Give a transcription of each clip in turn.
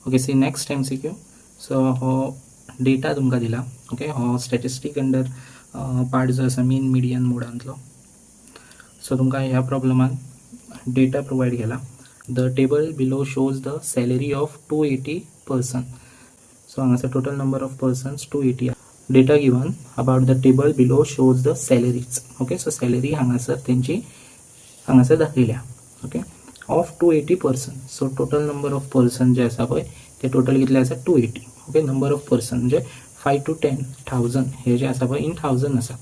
Okay, see next MCQ. So हो data तुमकां दिला. ओके, हो स्टॅटिस्टीक अंडर पार्ट जो आसा मीन, मिडियन, मोडांतलो. सो तुमकां ह्या प्रॉब्लमान डेटा प्रोवायड केला. The table below shows the salary of 280 person. So हांगासर total number of persons 280. Data given about the table below shows the salaries. Okay, so salary हांगासर तेंची हांगासर दाखयल्या, okay, of 280 person. So total number of person जे आसा पळय, ते total कितले आसा? 280. Okay, number of person म्हणजे 5 to 10 thousand हे जे आसा पळय, इन थावजंड आसा.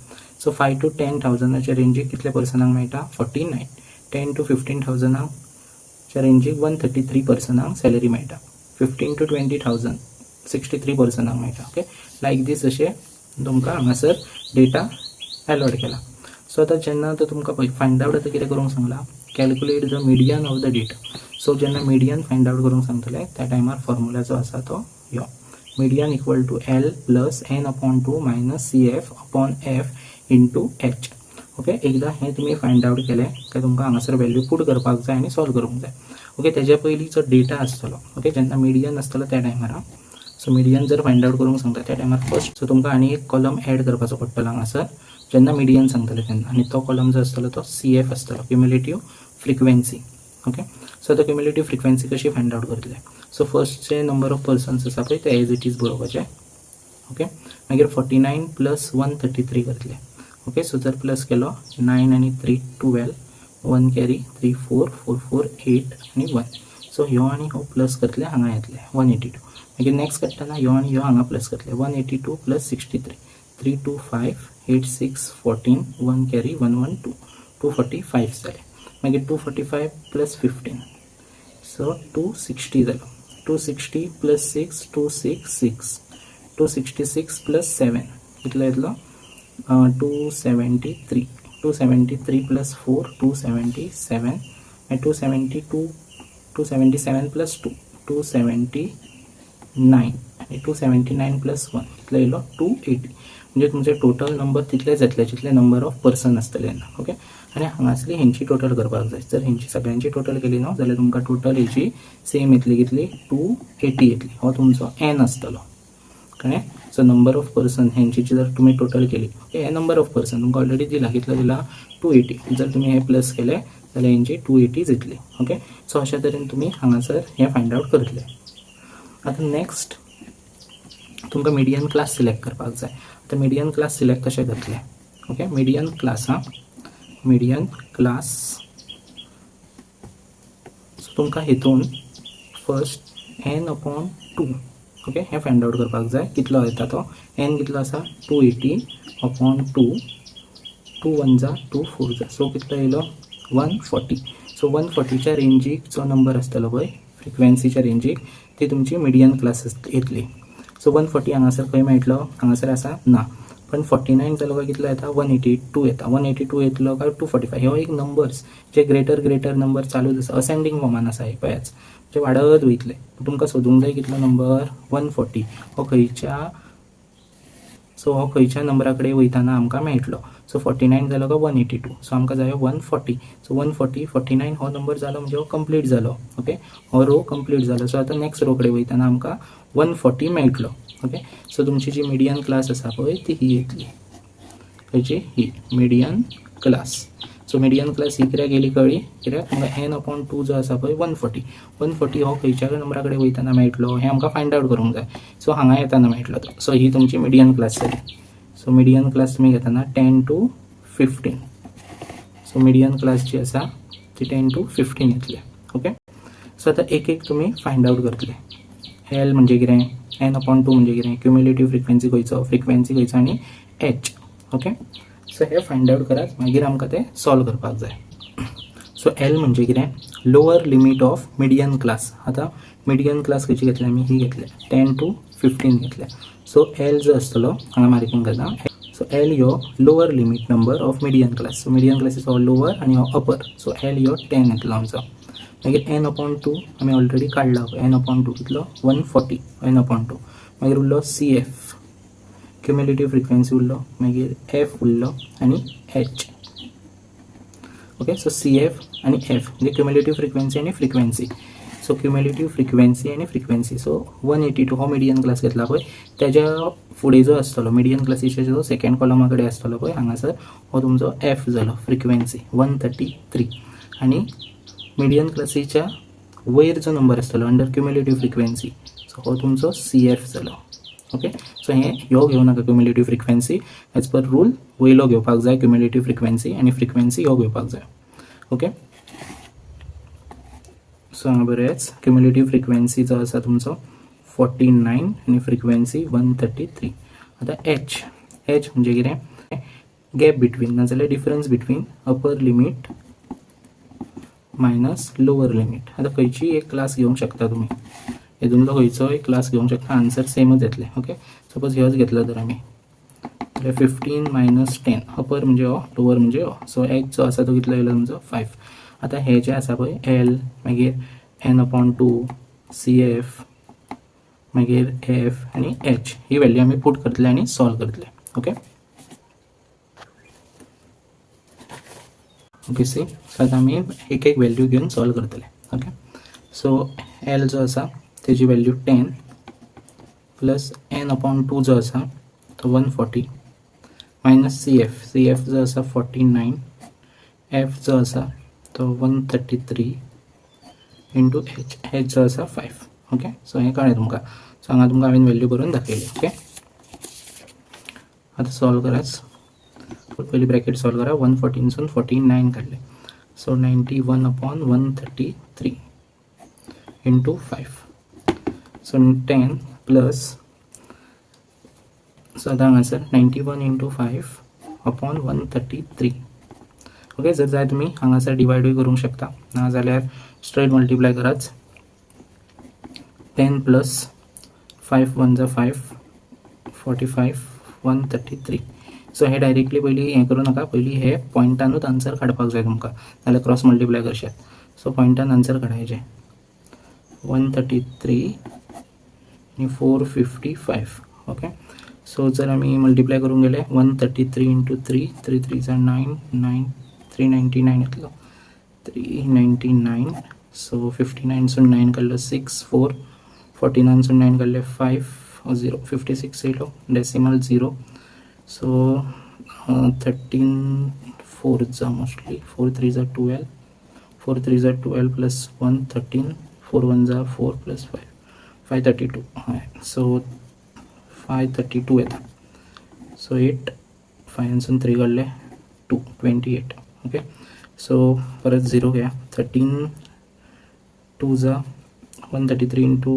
सो 5 टू 10 थावजंडाच्या रेंजीक कितले पर्सनांक मेळटा? 49. 10 टू 15 थावजंडाच्या रेंजीक 133 पर्सनांक सॅलरी मेळटा. 15 to 20 thousand, 63 पर्सनांक मेळटा. ओके, लायक दीस अशें तुमकां हांगासर डेटा अलॉट केला. सो आतां जेन्ना आतां तुमकां पळय फायंड आवट आतां कितें करूंक सांगलां? Calculate the median of the data. So जेन्ना मिडियन फायंड आवट करूंक सांगतले, त्या टायमार फॉर्मुला जो आसा तो यो: median equal to L plus N upon two minus CF upon F into H. Okay, एकदां हें तुमी फायंड आवट केलें काय तुमकां हांगासर व्हॅल्यू पूट करपाक जाय आनी सॉल्व करूंक जाय. ओके, तेज्या पयलीं जो डेटा आसतलो, ओके, जेन्ना मिडियन आसतलो त्या टायमार, सो मिडियन जर फायंड आवट करूंक सांगता त्या टायमार फर्स्ट, सो तुमकां आनी एक कॉलम एड करपाचो पडटलो हांगासर जेन्ना मिडियन सांगतले तेन्ना. आनी तो कॉलम जो आसतलो तो सीएफ आसतलो, क्युमुलेटीव फ्रिक्वेन्सी. ओके, सो आतां क्युमुलेटीव फ्रिक्वेन्सी कशी फायंड आवट करतले? So first J number of persons आसा पळय, ते एज it is बरोवपाचे. ओके, मागीर 49 plus 133 करतले. ओके, सो जर प्लस केलो, नायन आनी three 12, one carry, three four, four four eight आनी वन. सो ह्यो आनी हो प्लस करतले, हांगा येतले 182. मागीर नेक्स्ट काडटना ह्यो आनी ह्यो हांगा प्लस करतले. 182 plus 63, three two five, eight six 14, one carry, one one two, 245 जाले. मागीर 245 plus 15, so 260 जालो. 260 plus six, 266. 266 plus seven कितलो येतलो? 273. 273 plus four, 277. मागीर 272, 277 plus two, 279. आनी 279 प्लस वन कितलो येयलो? 280. म्हणजे तुमचे टोटल नंबर तितलेच येतले जितले नंबर ऑफ पर्सन आसतले तेन्ना. ओके, आनी हांगासली हेंची टोटल करपाक जाय. जर हेंची सगळ्यांची टोटल केली न्हू, जाल्यार तुमकां टोटल हेची सेम येतली. कितली? 280 येतली. हो तुमचो एन आसतलो, कळ्ळें? सो नंबर ऑफ पर्सन हेंची जर तुमी टोटल केली, ओके, हे नंबर ऑफ पर्सन तुमकां ऑलरेडी दिला. कितलो दिला? 280. जर तुमी हे प्लस केले जाल्यार हेंची 280च येतली. ओके, सो अशा तरेन तुमी हांगासर हें फायंड आवट करतले. आतां नेक्स्ट तुमकां मिडियन क्लास सिलेक्ट करपाक जाय. आतां मिडियन क्लास सिलेक्ट कशें करतले? ओके, मिडियन क्लास, हां, मिडियन क्लास. सो तुमकां हितून first N upon two, okay, हें फायंड आवट करपाक जाय. कितलो येता तो एन? कितलो आसा? 280 upon two. Two one za, two four za. So कितलो येयलो? 140. सो 140च्या रेंजीक जो नंबर आसतलो पळय, फ्रिक्वेन्सीच्या रेंजीक, ती तुमची मिडियन क्लास येतली. सो 140 हांगासर खंय मेळटलो? हांगासर आसा ना, पण 49 जालो काय कितलो येता? 182 येता. 182 येतलो काय 245. ह्यो एक नंबर्स जे ग्रेटर ग्रेटर नंबर चालूच आसा, असेंडींग फॉर्मान आसा हे पळयाच, जे वाडत वयतले. तुमकां सोदूंक जाय कितलो नंबर? 140. हो खंयच्या, सो हो खंयच्या नंबरा कडेन वयताना आमकां मेळटलो? सो 49 जालो काय 182. सो आमकां जायो 140. सो 140, 49 हो नंबर जालो म्हणजे हो कंप्लीट जालो. ओके, हो रो कंप्लीट जालो. सो आतां नेक्स्ट रो कडेन वयताना आमकां 140 मेळटलो. ओके, सो तुमची जी मिडियन क्लास आसा पळय, ती ही येतली. खंयची ही? Median class. So median class ही कित्याक गेली कळ्ळी? कित्याक तुमकां एन अपॉन टू जो आसा पळय, 140. 140 हो खंयच्या नंबरा कडेन वयताना मेळटलो, हें आमकां फायंड आवट करूंक जाय. सो हांगा येताना मेळटलो तो. सो ही तुमची मिडियन क्लास जाली. सो मिडियन क्लास तुमी घेताना 10 to 15. So median class जी आसा ती 10 टू 15 येतली. ओके, सो आतां एक एक तुमी फायंड आवट करतले. एल म्हणजे कितें, एन अपॉन टू म्हणजे कितें, क्युम्युलेटीव फ्रिक्वेन्सी खंयचो, फ्रिक्वेन्सी खंयचो आनी एच. ओके, सो हे फायंड आवट करात, मागीर आमकां तें सॉल्व करपाक जाय. सो एल म्हणजे कितें? Lower limit of median class. आतां मिडियन क्लास खंयची घेतल्या आमी? ही घेतल्या, 10 टू 15 घेतल्या. सो एल जो आसतलो, हांगा मार्कींग करता. सो एल ह्यो lower limit number of median class. So median क्लासीचो हो लोअर आनी हो अपर. सो एल ह्यो 10 येतलो आमचो. मागीर एन अपॉन टू आमी ऑलरेडी काडला. एन अपॉन टू कितलो? 140, N upon two. मागीर उरलो सी एफ, क्युम्युलेटीव फ्रिक्वेन्सी उरलो, मागीर एफ उरलो आनी H. Okay, so C F आनी एफ म्हणजे क्युम्युलेटीव फ्रिक्वेन्सी आनी frequency. So so cumulative frequency आनी फ्रिक्वेन्सी. सो 182 हो मिडियन क्लास घेतला पळय, तेज्या फुडें जो आसतलो मिडियन क्लासीच्या जो सेकंड कॉलमा कडेन आसतलो पळय हांगासर हो तुमचो एफ जालो, फ्रिक्वेन्सी 133. आनी मिडियन क्लासीच्या वयर जो नंबर आसतलो अंडर क्युम्युलेटीव फ्रिक्वेन्सी, सो हो तुमचो सी एफ जालो. ओके, सो हें ह्यो घेवं नाका cumulative frequency, as per rule वयलो घेवपाक जाय क्युम्युलेटीव फ्रिक्वेन्सी आनी फ्रिक्वेन्सी ह्यो घेवपाक जाय. ओके, सो हांगा बरेंच क्युम्युलेटीव फ्रिक्वेन्सी जो आसा तुमचो 49 आनी फ्रिक्वेन्सी 133. आतां एच, एच म्हणजे कितें, गॅप बिटवीन नाजाल्यार difference between upper limit minus lower limit. आतां खंयचीय एक क्लास घेवंक शकता तुमी, हेतूंतलो खंयचोय क्लास घेवंक शकता, आन्सर सेमच येतलें. ओके, सपोज ह्योच घेतलो तर आमी जाल्यार 15 मायनस 10, अपर म्हणजे हो, लोवर म्हणजे हो. सो एच जो आसा तो कितलो येयलो तुमचो 5. आतां हे जे आसा पळय एल, मागीर एन अपॉन 2, सी एफ, मागीर एफ आनी एच, ही व्हॅल्यू आमी पुट करतले आनी सॉल्व करतले. ओके, ओके सी, सो आतां आमी एक एक व्हॅल्यू घेवन सॉल्व करतले. ओके, सो एल जो आसा तेजी value 10 plus N upon 2 जो आसा तो 140 minus C F, C F जो आसा 49, एफ जो आसा तो 133 इंटू एच, एच जो आसा 5. ओके, सो हें कळ्ळें तुमकां. सो हांगा तुमकां हांवें व्हॅल्यू बरोवन दाखयली. ओके, आतां सॉल्व कराच. पयली ब्रॅकेट सॉल्व करा, 114सून 49 काडले, so 91 upon 133 into 5. So 10 plus, so आतां हांगासर 91 into 5 upon 133. Okay, जर जाय तुमी हांगासर डिवायडूय करूंक शकता, ना जाल्यार स्ट्रेट मल्टिप्लाय कराच. 10 प्लस 5 1 जा 5, 45, 133. सो हे डायरेक्टली पयलीं हें करूं नाका, पयलीं हे पॉयंटानूच आन्सर काडपाक जाय तुमकां, नाल्यार क्रॉस मल्टिप्लाय करशात. सो पॉयंटान आन्सर काडायचें, 133 आनी 455. ओके, सो जर आमी मल्टिप्लाय करूंक गेले 133 इंटू 3, 3 3 जा 9, 9 399 येतलो, 399. सो 59सून 9 काडलो 6, 4, 49सून 9 काडले 5, 0, 56 येयलो, डेसिमल 0. सो 13 4 जा मोस्टली, 4 3 जा 12, 4 3 जा 12 प्लस 1 13, 4 1 जा 4 प्लस 5, 532. हय, सो 532 येता. सो 8, 5सून 3 काडले 2, 28. ओके, सो परत 0 घ्या, 13 2 जा 133 इंटू,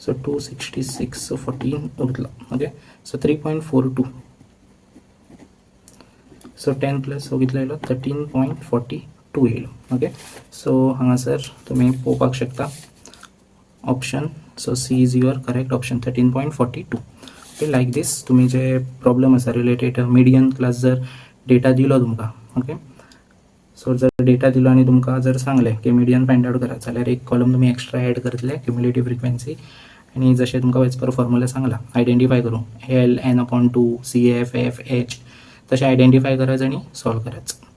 सो 266, सो 14 उरतलो. Okay, so 3.42. So 10 plus हो कितलो येयलो, 13.42 येयलो. ओके, सो हांगासर तुमी पळोवपाक शकता option, so C is your correct option, 13.42. Okay, like this तुमी जे प्रॉब्लम आसा रिलेटेड मिडियन क्लास जर डेटा दिलो तुमकां, ओके, सो जर डेटा दिलो आनी तुमकां जर सांगलें की मिडियन फायंड आवट करा, जाल्यार एक कॉलम तुमी एक्स्ट्रा एड करतले क्युमुलेटीव फ्रिक्वेन्सी, आनी जशें तुमकां एज पर फॉर्मुला सांगला आयडेंटिफाय करूंक L, N upon 2, C F, F, H, तशें आयडेंटिफाय करायचं आनी सॉल्व करायचं.